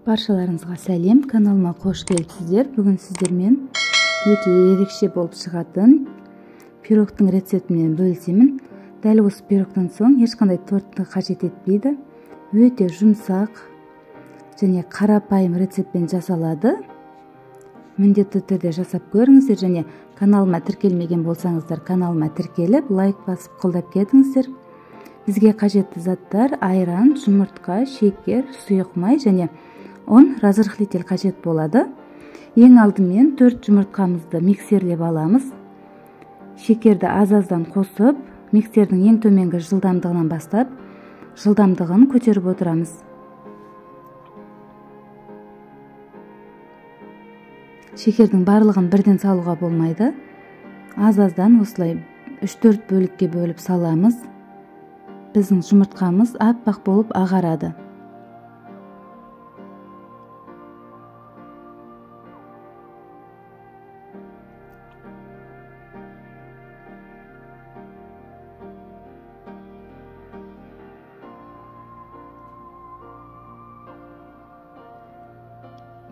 Баршаларыңызға сәлем, каналыма қош келіпсіздер. Бүгін сіздермен өте ерекше болып шығатын пирогтың рецептімен бөлісемін. Дәл осы пирогтан соң ешқандай тортты қажет етпейді. Өте жұмсақ және қарапайым рецептпен жасалады. Міндетті түрде жасап көріңіздер және каналыма тіркелмеген болсаңыздар, каналыма тіркеліп, лайк басып қолдап кетіңіздер. Бізге қажетті заттар: айран, жұмыртқа, шекер, сұйық май және ұн, разрыхлитель қажет болады. Ең алдымен 4 жұмыртқамызды миксерлеп аламыз. Шекерді аз-аздан қосып, миксердің ең төменгі жылдамдығынан бастап, жылдамдығын көтеріп отырамыз. Шекердің барлығын бірден салуға болмайды. Аз-аздан осылай 3-4 бөлікке бөліп саламыз. Біздің жұмыртқамыз аппақ болып ағарады.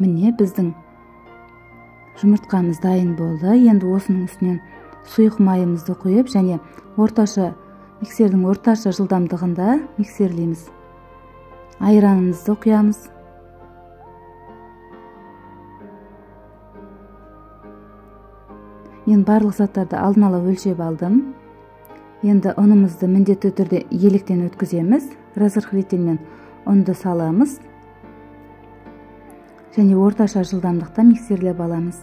Міне біздің жұмыртқамыз дайын болды. Енді осының үстінен сұйық майымызды құйып және орташа миксердің орташа жылдамдығында миксерлейміз. Айранымызды құямыз. Мен барлық заттарды алдын ала өлшеп алдым. Енді ұнымызды міндетті түрде електен өткіземіз. Разрыхлительмен ұнды саламыз. Және орташа жылдамдықта миксерлеп аламыз.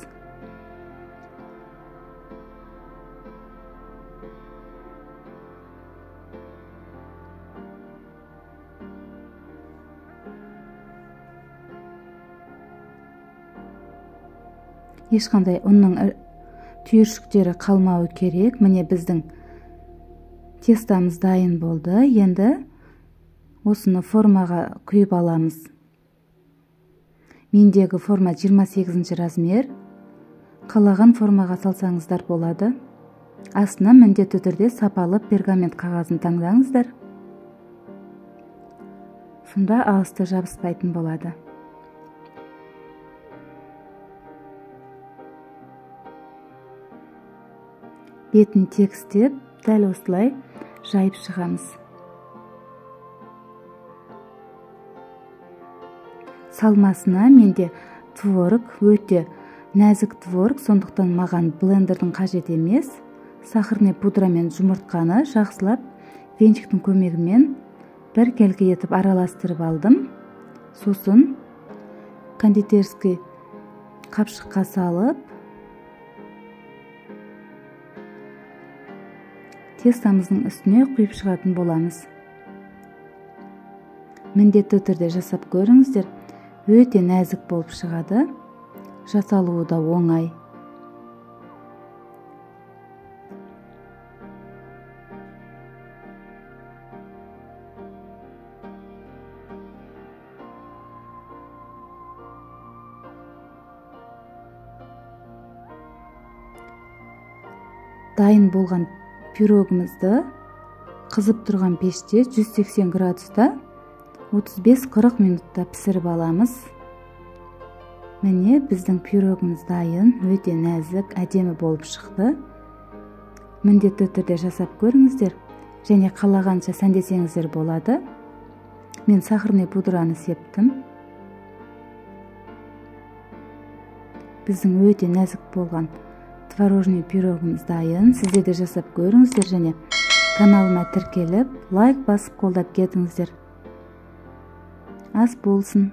Ешқандай ұнның түйіршіктері қалмауы керек. Міне біздің тестамыз дайын болды. Енді осыны формаға құйып аламыз. Мендегі форма 28 размер. Қалаған формаға салсаңыздар болады. Астына міндетті түрде сапалы пергамент қағазын таңдаңыздар. Сонда асты жабыспайтын болады. Бетін тегістеп, дәл осылай жайып шығамыз. Салмасына менде творог, өте нәзік творог, сондықтан маған блендердің қажет емес. Сахарный пудрамен жұмыртқаны жақсылап венчиктің көмегімен біркелкі етіп араластырып алдым. Сосын кондитерский қапшыққа салып, тестамыздың үстіне құйып шығатын боламыз. Міндетті түрде жасап көріңіздер. Өте нәзік болып шығады, жасалуы да оңай. Дайын болған пирогымызды қызып тұрған пеште 180 градуста 35-40 минутта пісіріп аламыз. Міне біздің пирогымыз дайын, өте нәзік, әдемі болып шықты. Міндетті түрде жасап көріңіздер және қалағанша сәндесеңіздер болады. Мен сахарный пудраны септім. Біздің өте нәзік болған творожный пирогымыз дайын. Сіздер де жасап көріңіздер және каналыма тіркеліп, лайк басып қолдап кетіңіздер. Ас болсын.